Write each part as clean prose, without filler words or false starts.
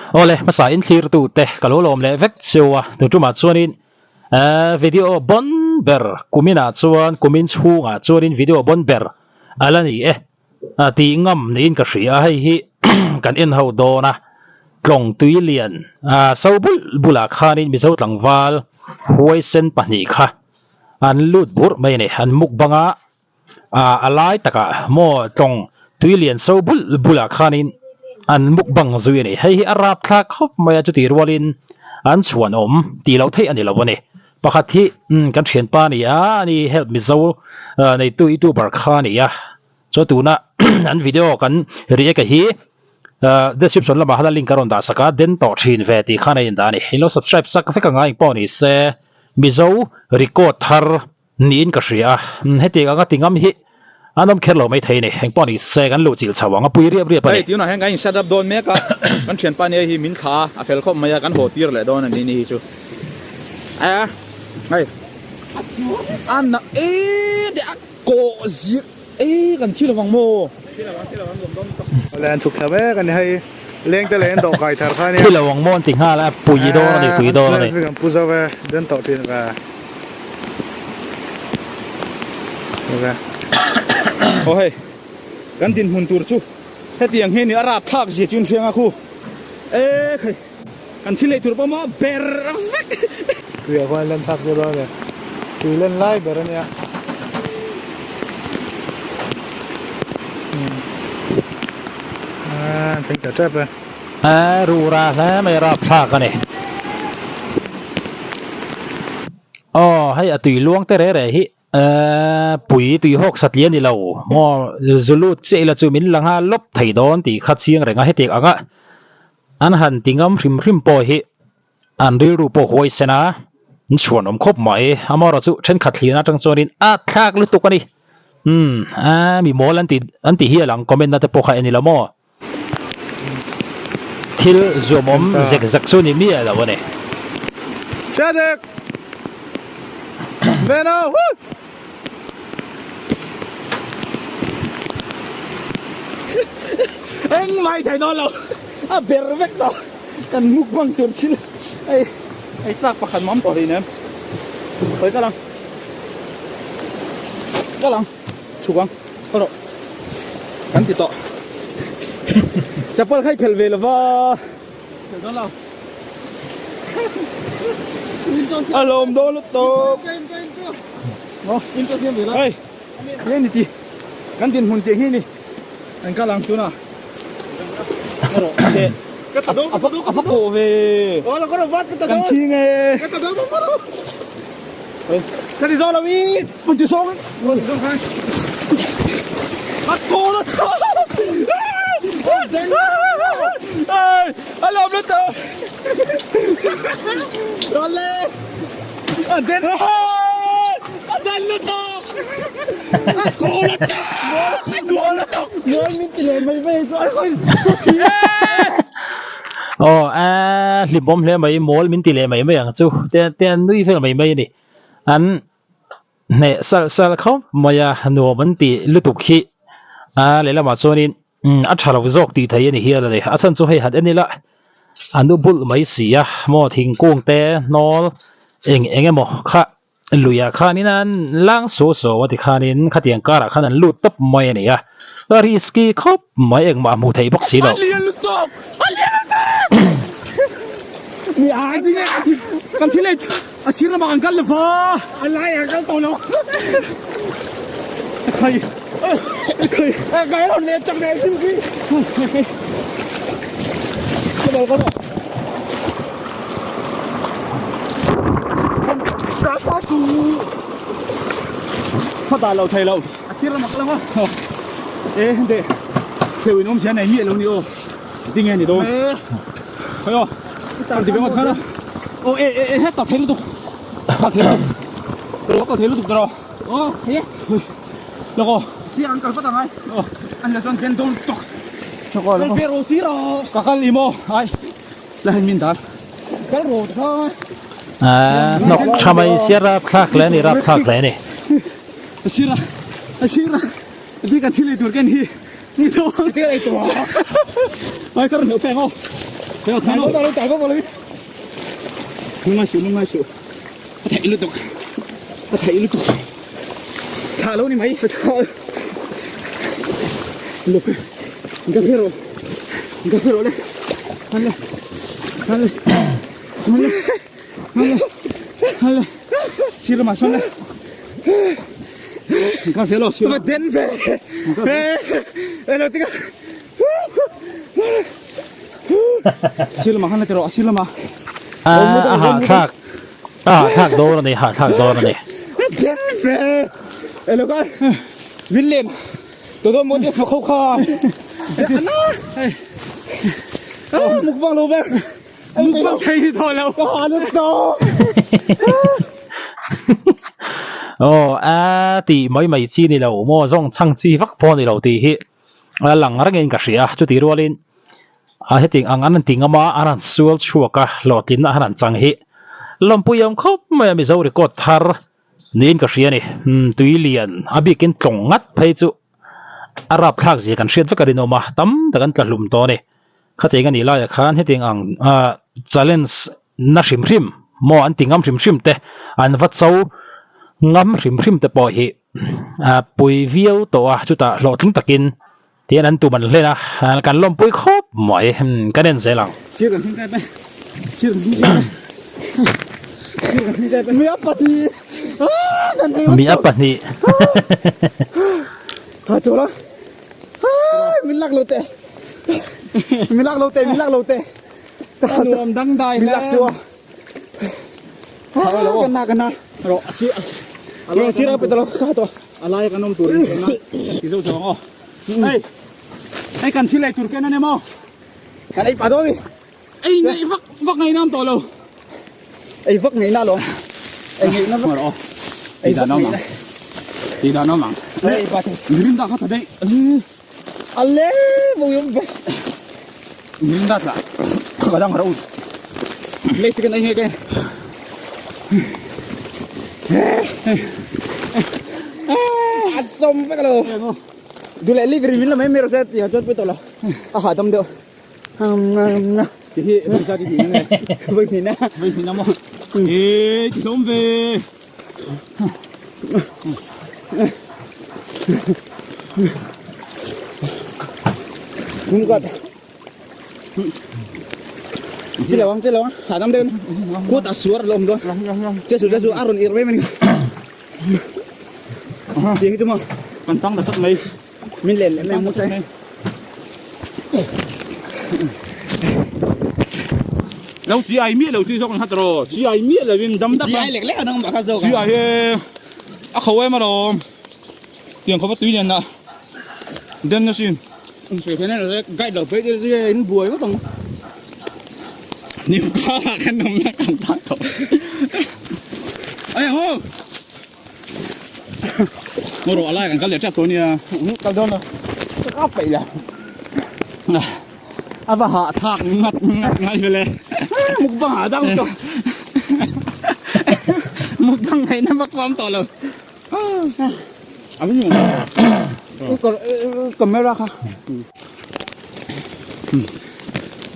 Awle hmasa in thlir tu te ka lo lawm leh vek cheu a tun tumah chuanin eh video bon ber kuminah chuan kumin chhungah chuanin video bon ber a la ni e a tih ngam niin ka hria a hei hi kan en ho dawn a tlawng tui lian ah so bul bulah khanin mizo tlangval huaisen pahnih kha an lut burh mai a ni an mukbang a. ah a lai takah maw tlawng tui lian so bul bulah khanin an mukbang zui a ni hei hi a rapthlak khawp mai a chutih rualin an chhuan awm tih loh theih a ni lo a ni pakhat hi umm kan thianpa a ni a ani help mizo ah neitu youtuber kha a ni a chuan tuna an video kan react a hi ah description lamah khan a link a rawn dah sak a den tawh thin ve tih khan a indah a ni ilo subscribe sak vek a ngai engpawh ni se mizo record thar. Niin ka hria a, hetiang anga ti ngam hi an awm kher lo mai thei a ni. Engpawh ni se kan luh chilh chho ang a pui riap riap a ni. Hei tunah hian kan in set up dawn mek a, kan thianpa nia hi min thla a, a fel khawp mai a, kan haw tir leh dawn a ni ni hi chu. A hei a na e de a kawh zir e kan thi lovang maw? Awle an chhuk thla mek a ni hei leng te leh an dawh kai thar kha a nia. Thi lo ang maw an ti nghal a, pui dawn a ni pui dawn a ni. An pu zo e, den tawh thin ve. Aw hei kan dinhmun tur chu hetiang hi a ni a rapthlak zia chu in hriang a khu e khai kan thil ei tur pawh maw ber vek. Tuiah khuan len thlak deuh dawn a ni tui len lai ber a nia umm thleng ta tep e. A rura hle mai rapthlak a ni. Aw hei a tui luang te reh reh hi ehh pui tui hawk satli a ni lo maw zu lut chiah ila chu min la nghal lawp thei dawn tih kha chiang reng a hetiang anga an han ti ngam hrim hrim pawh hi an rilru pawh huai sen a an chhuan awm khawp mai amaherawh chu thenkhat thlir atang chuanin a thlak lutuk a ni umm a mi mawl an ti an ti hial ang comment na te pawh kha en ila maw. Thil zuamawm zek zek chu ni miah lo a ni. Shadek! Veno! Woo! Engmah i thei dawn lo, a ber vek tawh. Kan mukbang tur thil hei hei tlak pakhat mam tawh hleinem. Hawi kal ang, kal ang. Chhuk ang khaw rawh kan ti tawh chapal kha i phelh ve lova phelh dawn lo a lawm dawn lutuk hei nge ni ti kan dinhmun tih hi ni an kal ang tuna rawh a va kawh ve kan chhing e Ka ti zawk lo i. Ka ti zawk. A kawl a tha. A lawm lutuk. Rale. A den. A den lutuk. A kawl a tha. Mawl lutuk. Mawl min ti leh mai mai chu a kawl. Aw a hlimawm hle mai mawl min ti leh mai mai ang chu te te an nui vel mai mai a ni an hneh salh salh khawp mai a nuam an tih lutuk hi a lehlamah chuanin a tha lo zawk tih theih a ni hial a ni a chhan chu hei han en ila an u bulh mai si a maw thingkung te hnawl eng eng emaw kha Luiah khanin an lang suau suau a tikhanin khatiang karah khan an lut tawp mai a ni a, a risky khawp mai engmah hmuh theih bawk si lo. A lian lutuk! A lian lutuk! Mi a ding e kan thil ei a sir lamah kan kal lova a laiah kan kal tawh lo khai khai khai rawn leh chak leh thil khi ka bal ka bal Kha lo thei lo a sir lamah ka lang a e hente theu in awm chian nei miah lo ni aw tinge ni dawn khai aw kan ti ve ngawt khan a aw e e e heta thei lutuk ka thei lutuk ka thei lutuk tawh aw he lawk aw sir an kal vat angai aw an la chuan den dawn lutuk kal ve rawh sir aw ka kal i maw ai La hei min dar kal rawh kha. Hnawk tha mai sia rap thlak hle a ni rap thlak hle a ni. A sir a a sir a ti kan thil ei tur ken hi ni dawn. Thil ei tur a. Ai ka rawn hleuh peng aw. Lungngai suh lungngai suh ka theih lutuk ka theih lutuk thlah lo ni mai luk ka hre rawh ka hre rawh le han le han le han le han le han le sir lamah sawn le ka zel aw sir va den ve e lo tika Sir lamah khan la ti rawh, sir lamah. A hahthlak, a hahthlak dawn a ni, hahthlak dawn a ni. Den ve! Elo ka min len to do mo de kho kha. Ana. Ah mukbang lo be. Mukbang thei ni tawh lo. Ka ha lu to. Aw a tih mai mai chi ni lo maw zawng chhang chi vak pawh ni lo tih hi. a lang rengin ka hria a chutih rualin a heti ang an ti ngam a an han sual chhuak a hlawhtlinna an han chang hi lawmpui awm khawp mai a Mizo record thar niin ka hria a ni umm tui lian a bikin tlawng ngat phei chu a rapthlak zia kan hriat vek a rinawm a tam tak an tla hlum tawh a ni khatiang a nih laiah khan hetiang ang ah challenge na hrim hrim maw an ti ngam hrim hrim te an va cho ngam hrim hrim te pawh hi. a pui viau tawh a chutah hlawhtling takin tihian an tum an hlen a kan lawmpui khawp mai kan en zel ang. Sir kan hming tep e sir kan hming tep e sir kan hming tep e mi a pahnih kan hming mi a pahnih ha chawla min lak lo teh min lak lo teh min lak lo teh nuam dangdai min lak suh a Kana kana. Ro si Ro si ra petalo ka to. Alai kan om turin na ti zo zo ngo. Hey. Hey kan thil ei tur ken ane mo. Kan ei pa do mi. Ei ngai vak vak ngai nam to lo. Ei vak ngai na lo. Ei ngai na vak. Ro. Ei da no mang. Ti da no mang. Ei pa te. Mirin da kha ta dei. Ale bo yom ve. Mirin da tla. Ka dang ro. Lấy cái này nghe cái. À xong phải cái đồ. Dù lại live review là mấy mày rồi sẽ thì chốt với tôi là. À hả tâm được. Thì hi bây giờ thì này. Với thì na. Với thì na mo. Ê, thì không về. Đúng rồi. Chỉ là bang, chỉ là bang. Hà tâm đến. Cút à suar lom rồi. Chết su chết su aron ir mai mình. Tiếng chứ mà. Kan tang da chat mai. Min lên lên mình mua xe. Lo chi ai mi lo chi zawk an hat rawh chi ai miah lo in dam dap a Chi ai lek lek anang mah kha zawk chi ai hi a kho em alawm tiang khawp a tui lian ah den na sin Sawi theih nan a guide lo phei te in buai vak ang Nim pa ah khan awm na kan tak tawh Ai ang aw Ngaw rawh a lai kan kal leh tap tawh ania Kal dawn lo ka peih la A va hahthlak ngat ngat ngai vele. Mukbang ah dang tawh. Mukbang ngaihna vak pawh a awm tawh lo. A va nuam Camera kha.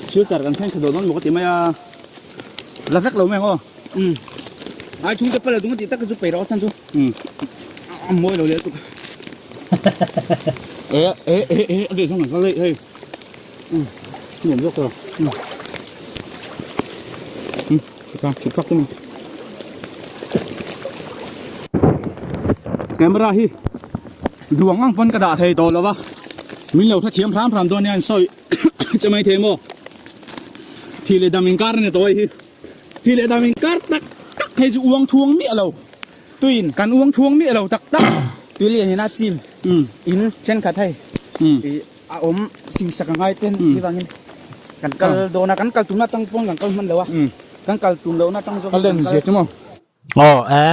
Silchar kan thleng thla dawn dawn maw ka ti mai a. La vek lo mai ang aw. Ai chhungte pala dung a tih tak chu peih rawh chan chu. A mawi lo leh tuk. E e e e a leh zawng an zal daih hei. Nuam zawk tawh. Chhuk chhuk phak tum. Camera hi duang ang pawn ka dah thei tawh lo va. Min lo hrethiam hram hram dawn nia an sawi che mai thei maw. Thih leh dam inkar a ni tawh hei hi. Thih leh dam inkar tak tak hei chu uang thuang miah lo. Tuin kan uang thuang miah lo tak tak. Tui lian in a chim in thenkhat hei ih a awm singsak a ngai ten tih vangin kan kal dawn a kan kal tumna atang pawn kan kal hman lo a kan kal tum lohna atang zawk in kan kal. Aw e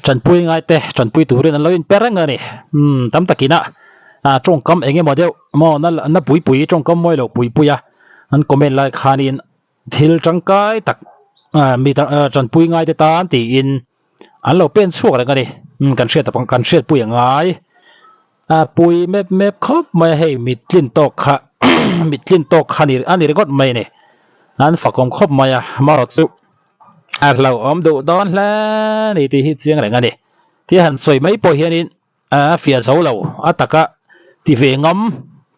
tanpui ngai te tanpui turin an lo in pe reng a ni umm tam takin a tawngkam eng emaw deuh maw na na pui pui tawngkam mawi lo pui pui a an comment lai khanin thil tangkai tak mi tanpui ngai te tan tiin an lo pen chhuak reng a ni kan hriat kan hriat pui a ngai a pui mep mep khawp mai a hei mit tlin tawk kha mit tlin tawk kha a ni ringawt mai a ni. An fakawm khawp mai a, marawh chu a hlauhawm duh dawn hle ni tih hi chiang reng a ni. Tia han sawi mai pawh hianin a fiah zo lo, a taka ti ve ngam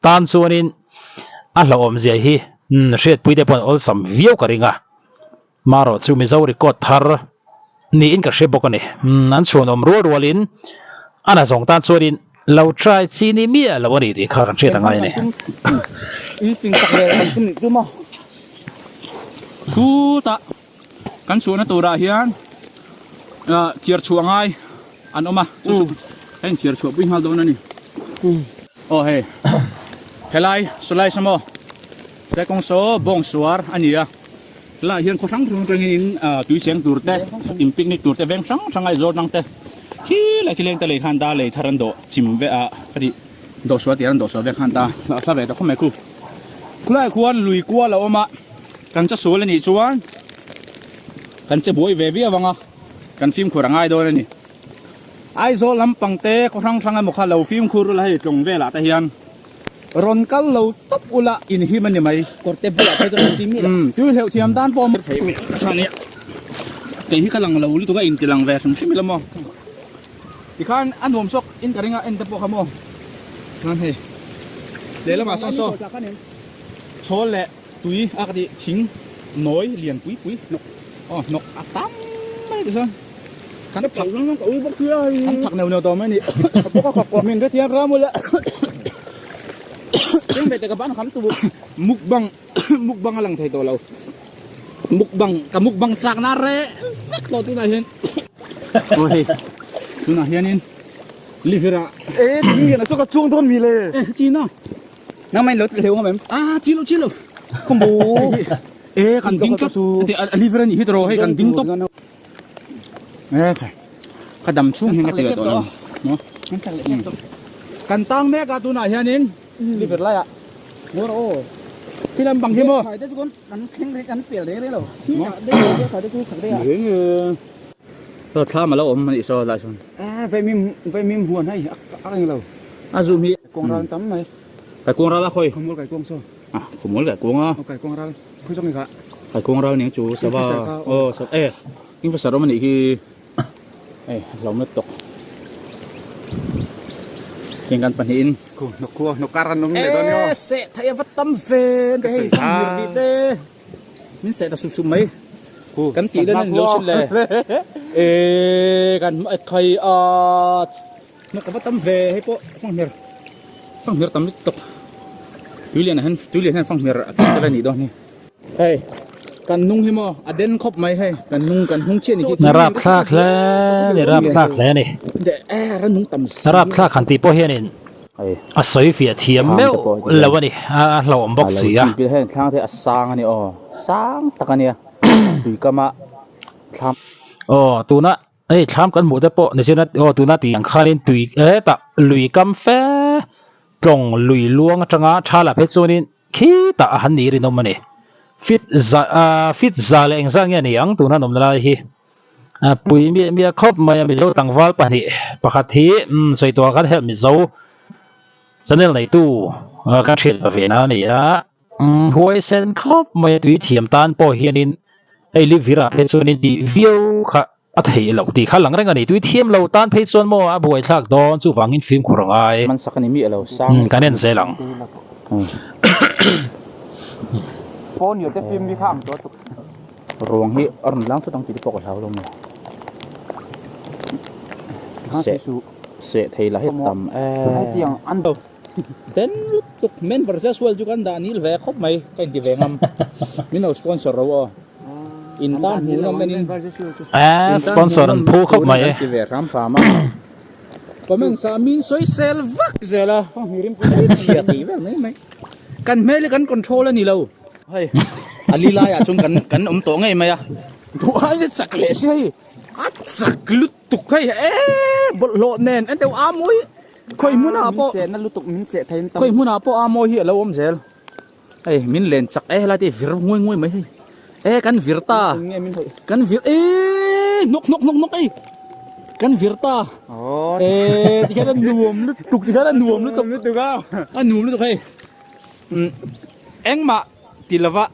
tan chuanin a hlauhawm zia hi hriatpui te pawh an awlsam viau ka ring a. Marawh chu Mizo record thar niin ka hre bawk a ni. An chhuanawm rual rualin a na zawng tan chuanin lo try chi ni miah lo a ni tih kha kan hriat angai a ni. Chutah kan chhuahna turah hian thiar chhuah ngai an awm a, chu chu heng thiar chhuah pui nghal dawn a ni. Aw hei helai sawlai saw maw Saikawng saw bawng suar a ni a. Helaiah hian khaw hrang hrang atangin tui cheng tur te, in picnic tur te veng hrang hrang Aizawl atang te khi leh khi leng te lei khan ta lei thar an dawh chim vek a ka tih dawh sual tir an dawh sual vek khan ta hla ve ta khawp mai khu. Khulaiah khuan lui kual a awm a, kan che sual a nih chuan kan che buai ve viau ang a, kan fimkhur a ngai dawn a ni. Aizawl lampang te khaw hrang hrang emaw kha lo fimkhur ula hei tlawng velah te hian. Rawn kal lo tawp ula inhim a ni mai. Kawrte bulah phei chuan an chim miah lo. Umm tui hleuh thiam tan pawh a theih miah tha nia. Kei hi ka lang lo lutuk a inti lang ve hrim hrim ila maw. Tikhan a nuam zawk in ka ring a en te pawh kha maw. Chuan hei lehlamah sawn saw chhawl leh tui a ka tih thing nawi lian pui pui hnawk aw hnawk a tam mai tichuan. Kan phak kan phak neuh neuh tawh mai a ni. Min hrethiam ram ula. Mukbang mukbang a lang thei tawh lo. Mukbang ka mukbang chak na reh vek tawh tunah hian. Aw hei tunah hianin liver ah. E thing lian a saw ka chuang dawn mi le. E china. Nangmah in lo hleuh ngam em? Ah chi lo chi lo. Khawmbu. E kan ding tlat. A liver a nih hi tawh hei kan ding tawp. E khai ka dam chhung hian ka ti ve tawh lo maw kan tang mek a tunah hianin liver laiah Ngawr aw khi lam bang hi maw khai te chu kan thleng reng kan pel reng reng lo khai te chu chak dei a saw thlam a lo awm a nih saw lai sawn e vaimim vaimim huan hei a reng lo a zum hi kawng ral tam mai kai kuang ral a khawi khawmual kai kuang saw a khawmual kai kuang a kai kuang ral khawi zawk ni kha kai kuang ral ning chu sava aw e Kingfisher awm anih hi hei hlauh na tawk heng kan pahnihin hnawk khua hnawk kar an awm leh dawn nia e seh theih a va tam ve ka hei hmir tih te min seh ta sup sup mai kan tih dan a ni lo sin le e kan khai a hnawk a va tam ve hei pawh fanghmir fanghmir tam lutuk tuilian ah hian tuilian hian fanghmir a tam tel a nih dawn hi. Hei kan hnung hi maw a den khawp mai hei kan hnung kan hnung chiah ni khi Rap thlak hle ni rap thlak hle ni e ran hnung tam si rap thlak han tih pawh hianin a sawi fiah thiam meuh lo a ni a hlauhawm bawk si a heng thlang te a sang a ni aw sang tak a nia tuikama thlam aw tuna hei thlam kan hmuh te pawh ni chin a aw tuna tih ang khanin tui hetah lui kam fe tlawng lui luang atanga tha lah phei chuanin Khitah a han ni rinawm a ni. Fit za ah fit za leh engzat nge a ni ang tuna an awmna lai hi. A pui miah miah khawp mai a Mizo tlangval pahnih pakhat hi umm sawi tur khan help Mizo channel neitu ka thian ve na a ni a. Umm huaisen khawp mai a tui thiam tan pawh hianin hei livir ah phei chuanin tih viau kha A theih loh tih kha lang reng a ni. Tui thiam lo tan phei chuan maw a buaithlak dawn chuvangin fimkhur a ngai. Man sak a ni miah lo sang. Kan en zel ang. Phone yo te film mi kha ang tawh tuk. Ruang hi a rawn lang thut ang tih te pawh ka hlau lo maw. Seh seh thei lah hi tam em. Ai tiang an do. Den lutuk men versus world chu kan dah nil ve khawp mai ka inti ve ngam. Min lo sponsor ro aw. In tan hmuh nawm enin Eh sponsor an phu khawp mai e. Ti ve hram hram a. Comment sa min sawi sel vak zel a. Chhia tih vel mai mai. Kan hmel hi kan control a ni lo. Hei a li laiah chuan kan kan awm tawh ngei mai a. Duh ai a chak leh si hei. A chak lutuk hei e bawlhhlawh nen en deuh a mawi khawi hmunah pawh Min seh na lutuk min seh thei an tam. Khawi hmunah pawh a mawi hi a lo awm zel. Hei min len chak e helai te hi vir nguai nguai mai hei e kan vir ta kan vir e hnawk hnawk hnawk hnawk ei kan vir ta e tikhian a nuam lutuk tikhian a nuam lutuk a nuam lutuk hei engmah ti lova.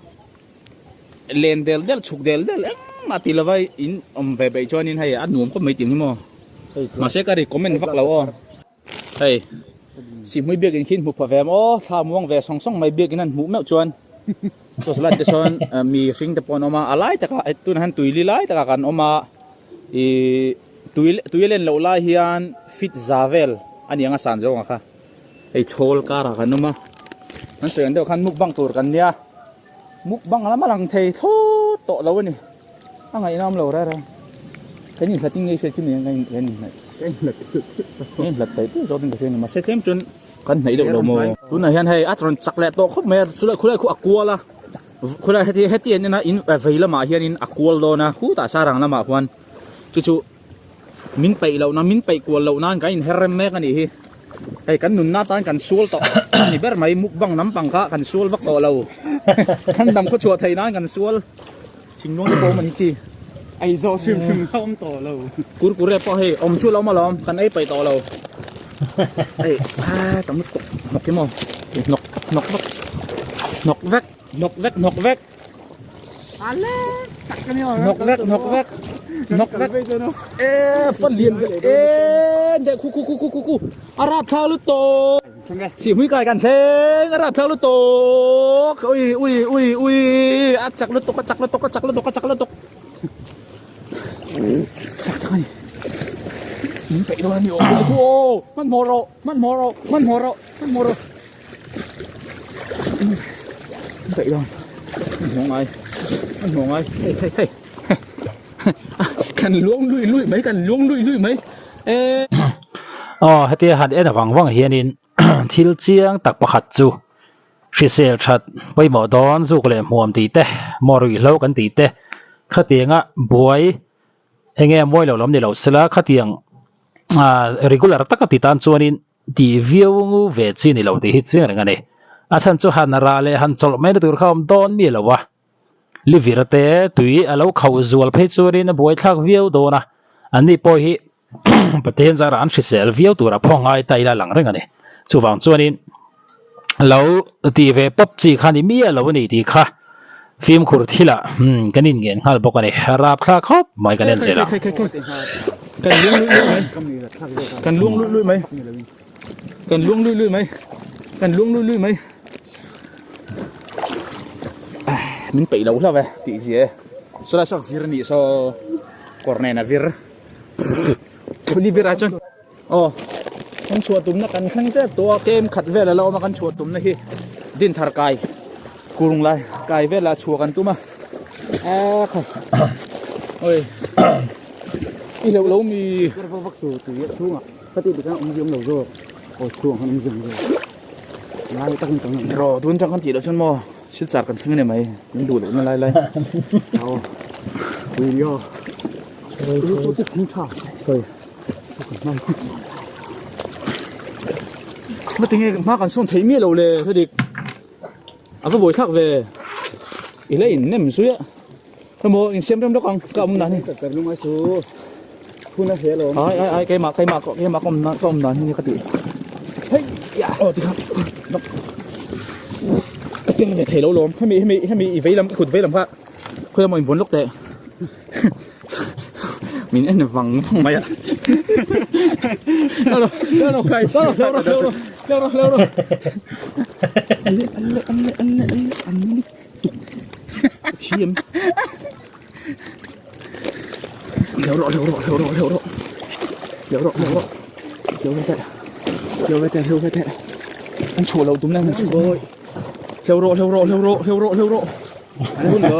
len del del chhuk del del engmah tih lova in awm ve peih chuanin hei a nuam khawp mai tih ang hi maw mahse ka recommend vak lo aw hei Sihhmui biakin khi in hmu pha ve maw thla muang ve sawng sawng mai biakin an hmuh meuh chuan chaw salad te sawn mi hring te pawh an awm a a lai takah tunah hian tui li lai takah kan awm a ihh tui tui a len loh lai hian feet za vel a ni ang a san zawng a kha. Hei chhawl karah kan awm a, kan sawi ang deuh khan mukbang tur kan nia, mukbang lam a lang thei thlawt tawh lo a ni, a ngaihnawm lo reng reng, kan inhlat in ngei hriat khi ni ang kan inhlat kan inhlat theih teuh zawk in ka hria a ni mahse tlem chuan kan hnaih deuh lo maw. Tunah hian hei a rawn chak leh tawh khawp mai a, chulai khulai khu a kual a, khulai heti heti en en a in vei lamah hianin a kual dawn a, khutah sarang lamah khuan chu chu. Min peih loh nan min peih kual loh nan kan inher rem mek a nih hi. Hei kan nunna tan kan sual tawh a ni ber mai mukbang lampang kha kan sual vak tawh lo. Kan dam khaw chhuah theih nan kan sual thinglung te pawh awm a ni khi. Ei zawh hrim hrim kha awm tawh lo. Kurkure pawh hei awm chu lo awm alawm kan ei peih tawh lo. Hei a tam lutuk hnawk hi maw hnawk hnawk vek hnawk vek hnawk vek hnawk vek. Hnawk vek hnawk vek hnawk vek e fan lian ve e deh khu khu khu khu khu khu a rap thla lutuk sihhmui kai kan thleng a rap thla lutuk ui ui ui ui a chak lutuk a chak lutuk a chak lutuk a chak lutuk chak tak a ni min peih dawn a ni aw khu aw hmanhmawh rawh hmanhmawh rawh hmanhmawh rawh hmanhmawh rawh. Vậy rồi. Hmuh ngai. Hmuh ngai. Hei hei hei. Kan luang lui lui mai, kan luang lui lui mai. E Aw hetia han en vang vang hianin thil chiang tak pakhat chu hrisel that pawimawh dawn zuk leh hmuam tih te maw ruihhlo kan tih te khatianga buai enge mawi lo lam ni lo sela khatiang ah regular taka ti tan chuanin Tih viau ve chi ni lo tih hi chiang reng a ni. A chhan chu han rah leh han chawlh mai na tur kha a awm dawn mi lo a. Livir te tui a lo khauh zual phei chuanin a buaithlak viau dawn a, anni pawh hi Pathian zarah an hrisel viau tur a phaw ngai ta ila lang reng a ni. Chuvang chuanin lo tih ve pawp chi kha ni miah lo a ni tih kha fimkhur thilah kan inngen nghal bawk a ni. Rapthlak khawp mai kan en zel ang. Kan luang lui lui mai. Kan luang lui lui mai. Kan luang lui lui mai. Kan luang lui lui mai. Min peih lo hlauh e tih zia e. Sawlai saw vir anih saw kawr nen a vir. Ni vir ah chuan aw kan chhuah tumna kan thleng tep tawh a kem khat vel a la awm a kan chhuah tumna hi Dinthar kai kurung lai kai vel ah chhuah kan tum a. A kha oi i hleuh lo mi Kar vak vak su tui a chhungah ka tih dik a awm ziam lo zawk aw chhungah khan awm ziam zawk lai takin kan awm ro tun tang kan tih loh chuan maw silchar kan thleng a ni mai min duh lohna lai lai aw ui rio ru su thing tha sorry ma tinge hma kan sawn theih miah lo le thudik A va buai thlak ve i la in nem zui a emaw in siam rem lawk ang ka awm dan hi ai ai ai keimah keimah keimah ka awm dan ka awm dan hi ka tih hei ya aw tikhan ka tel ve thei lo lawm hemi hemi hemi i vei lam i kut vei lam kha khawi emaw in vawn lawk teh min en vang vang mai a leo leo leo leo leo leo leo Ale ale ale ale ale an thiam leo rawh leo rawh leo rawh leo rawh leo rawh leo rawh leo ve teh leo ve teh leo ve teh an chhuah loh tum na an chhuah leo rawh leo rawh leo rawh leo rawh leo rawh hun lo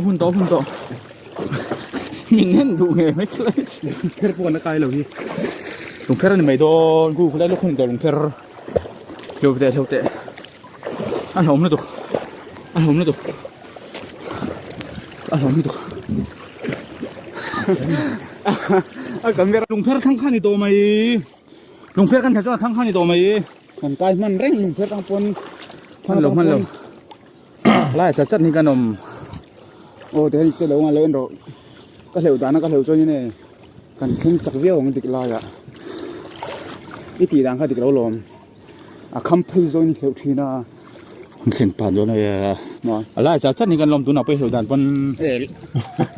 hun tawh hun tawh min en duh nge mai khelai lungpher pawh an kai lo hi lungpher a ni mai dawn ku khulai lawk hun tawh lungpher hleuh teh hleuh teh a hlawm lutuk a hlawm lutuk a hlawm lutuk a camera lungpher thlang kha ni tawh mai lungpher kan thla chuan a thlang kha ni tawh mai kan kai hman reng lungpher tang pawn hman lo hman lo Lai chat chat hi kan awm. Aw ti hian che lo nga lo en rawh. Ka hleuh dana ka hleuh chuan in e kan thleng chak viau ang dik laiah. I tih dan kha dik lo lawm. A kham phei zawng in hleuh thin a. An thlen pah dawn a a lai char char ni kan lawm tunah pawh i hlauh dan pawn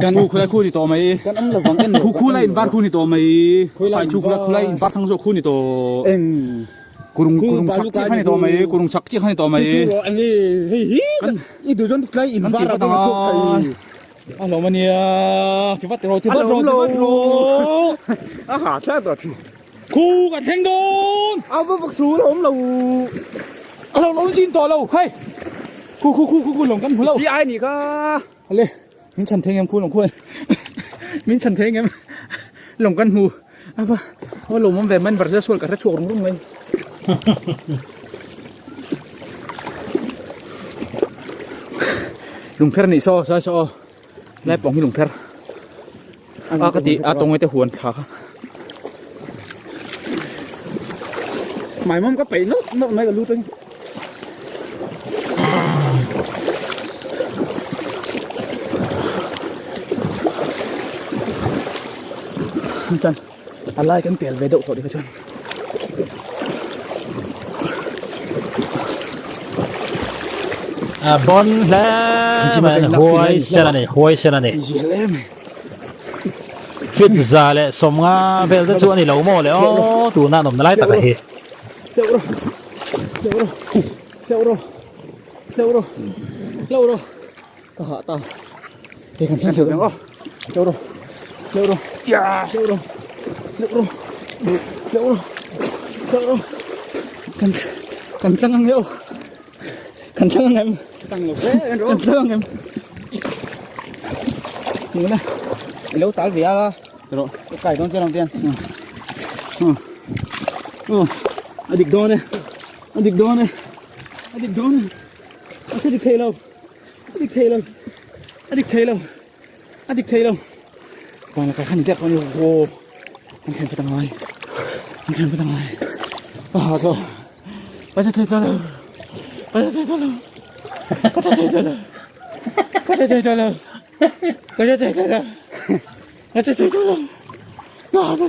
kan khu khulai khu ni tawh mai kan awm lovang en khu khu lai in var khu ni tawh mai pai chu khulai khulai in var thlang zawk khu ni tawh eng kurung kurung chak chi kha ni tawh mai kurung chak chi kha ni tawh mai hei hi i duh chuan tlai in var a chhuak thei a lawm ania ti vat rawh ti vat rawh ti vat rawh a ha thlak tawh thin Khu kan thleng dawn! A va vak su la awm lo. A lo awm zin tawh lo hei. Khu khu khu khu khu lawng kan hmu lo. Chi ai nih kha. Ale min chhan thei ngem khu lawng khuan. Min chhan thei ngem lawng kan hmu. A va a va lawmawm ve man varzel sual ka hre chhuak rum rum mai. Lungpher nih saw saw saw lai pawng hi lungpher. A ka ti a tawng te huan thla kha. Mai mawm ka peih nawk nawk mai ka lut ang. Chan a lai kan pel ve deuh tawh dikha chuan. A bon hle mai huai sen a ni huai sen a ni. Fit za leh sawmnga vel te chu a ni lo maw le aw tuna an awmna lai tak a hi. Kan lo tal ve a rawh ka kai dawn chian ang chian a dik dawn e a dik dawn e a dik dawn e a se dik thei lo a dik thei lo a dik thei lo a dik thei lo Pawn ka khan dek ani ho an thlen fata ngai an thlen fata ngai a ha to ka cha thei ta lo ka cha thei ta lo ka cha thei ta lo ka cha thei ta lo ka cha thei ta lo ka cha thei ta lo ka ha to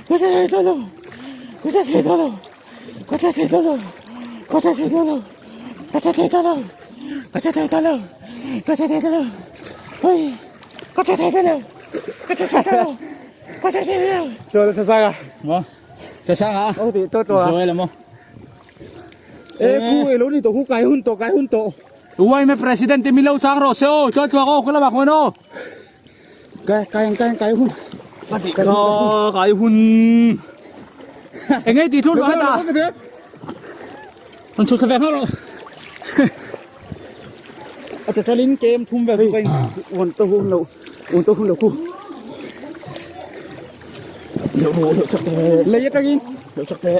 ka cha thei ta lo ka cha thei ta lo ka cha thei ta lo ka cha thei ta lo ka cha thei ta lo ka cha thei ta lo ka cha thei ta lo oi ka cha thei ta lo ka cha thei ta lo ka cha thei ta lo so sa sa mo sa sa ha o ti to to zo la mo e khu e lo ni to khu kai hun to kai hun to uai me president te mi lo chang ro se o tlo tlo ko khula ba khono Kai kai kai kai hun. Kai kai hun. Engei ti thun ro ta. An chu thave haro. A cha chalin kem thum ve su kai. Un to hun lo. Un to hun lo ku. Lo lo chak te. Lấy atangin. Lo chak te.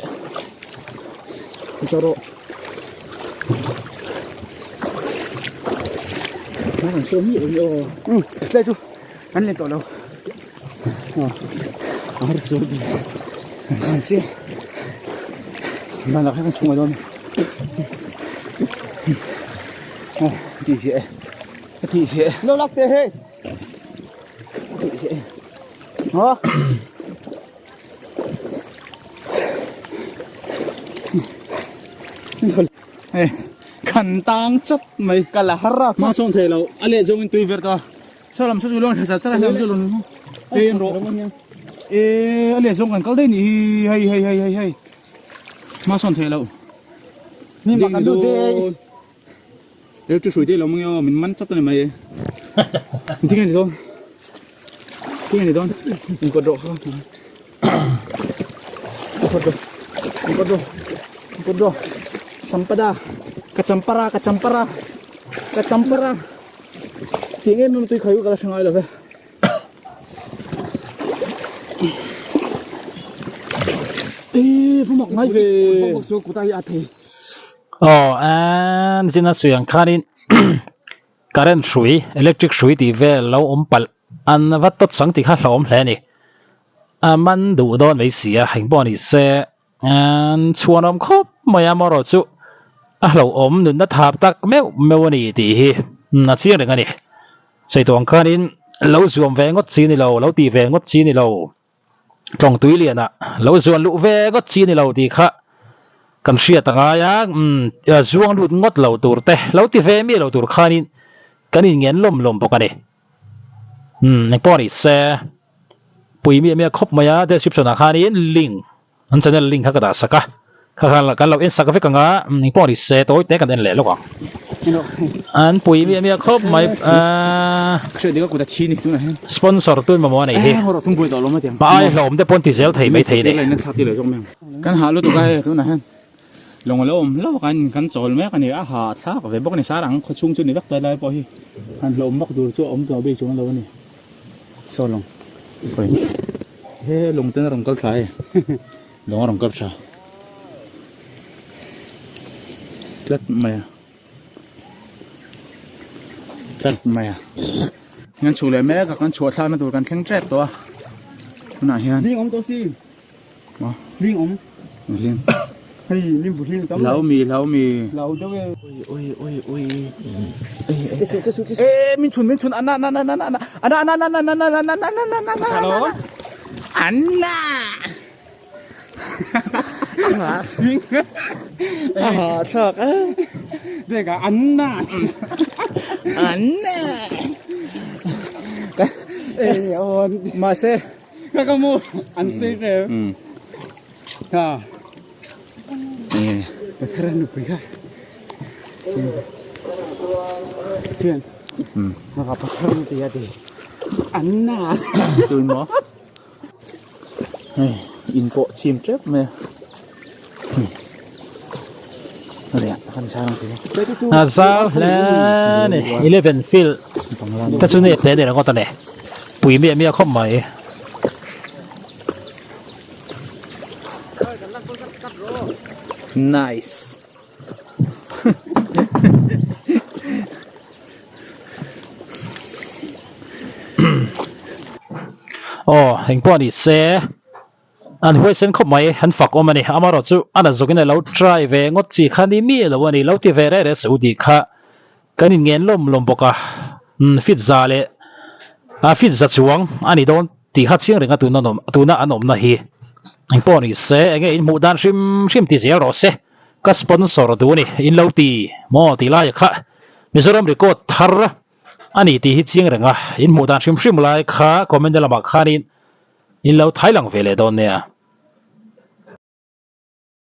Cho ro. Nó còn sớm nhiều nhiều. Ừ, đây chú. Anh lên tọa đâu. Ờ, rồi. Anh xe. Mà là cái con chung ở đâu này. Đi dễ. Đi dễ. Lâu lắc thế hê. Đi dễ. Hả? Hei kan tang chawt mai Ka la har a ma sawn thei lo a leh zawngin tui ver ta saw lam saw chu lawng tha sa lam chu lawng e an rawh e a leh zawng kan kal daih nih hi hei hei hei hei hei ma sawn thei lo Ni mak an lut daih. Electric hrui te lo mang e aw min man chawt a ni mai tinge ni dawn tinge ni dawn in kawt rawh kha in kawt rawh in kawt rawh in kawt rawh sampada ka champara ka champara ka champara tih em em tui khawi ka la hre ngai lo ve. Ih va mak ngai ve. Aw an zin a sawi ang khanin current hrui electric hrui tih vel lo awm palh an va tawt sang tih kha hlauhawm hle a ni a man duh dawn mai si a engpawh a ni se an chhuanawm khawp mai a amaherawh chu a hlauhawm nunna thap tak meuh meuh a ni tih hi a chiang reng a ni sawi tawh ang khanin lo zuam ve ngawt chi a ni lo lo tih ve ngawt chi a ni lo. Tawng tui lianah lo zuan luh ve ngawt chi a ni lo tih kha. Kan hriat a ngai a, umm zuang lut ngawt lo tur te, lo ti ve miah lo tur khanin kan inngen lawm lawm bawk a ni. Umm engpawh a ni se, pui miah miah khawp mai a, description ah khanin link, an channel link kha ka dah sak a, kha khan kan lo en sak vek ang a, engpawh a ni se tawi te kan en leh lawk ang. An pui miah miah khawp mai aaa. Sponsor tun mamawh a nei hi. Hma ai hlawm te pawn ti zel thei mai thei a ni. Kan hah lutuk a hei tunah hian lawng a lo awm hlauh a kan kan chawl mek a ni a hah thlak ve bawk a ni sar ang khaw chhung chu ni vek ta lai pawh hi han hlawm vak tur chu a awm tawh bik chuang lo a ni saw lawng khawi he lawng ten a rawn kal thla e lawng a rawn kal tha tlat mai a tlat mai a kan chhuh leh mek a kan chhuah thlakna tur kan thleng tep tawh a tunah hian. Hling awm. Hling. Hei lim bu hling tam. Hlau mi hlau mi. Hlau deuh e. Oi oi oi oi. Che su che su che su. E min chhun min chhun ana na na na na ana na na na na na na na na na na na. Hello. Anna. Aha thlak a. Deka anna. Anna. Ei on. Mahse Ka ka mu an sei reu. Ka. Ka thara nupui kha. Thian. Ka pathara nupui a ti. Anna. Tui maw? Hei in pawh chim tep mai a. A zau hle a ni eleven field te chu nep hle ni ringawt a ni pui miah miah khawp mai. Nice. Aw engpawh ni se. An huaisen khawp mai, an fak awm a ni. Amaherawh chu a na zawkin a lo try ve ngawt chi kha ni miah lo a ni. Lo ti ve reh reh suh tih kha kan inngen lawm lawm bawk a. Umm fit za leh a fit za chuang a ni dawn tih kha chiang reng a tuna an tuna an awmna hi. Engpawh ni se, enge in hmuh dan hrim hrim ti zel rawh se. Ka sponsor duh a ni, in lo ti maw tih laia kha Mizoram record thar a ni tih hi chiang reng a. In hmuh dan hrim hrim lai kha comment lamah khanin In lo thai lang ve leh dawn nia.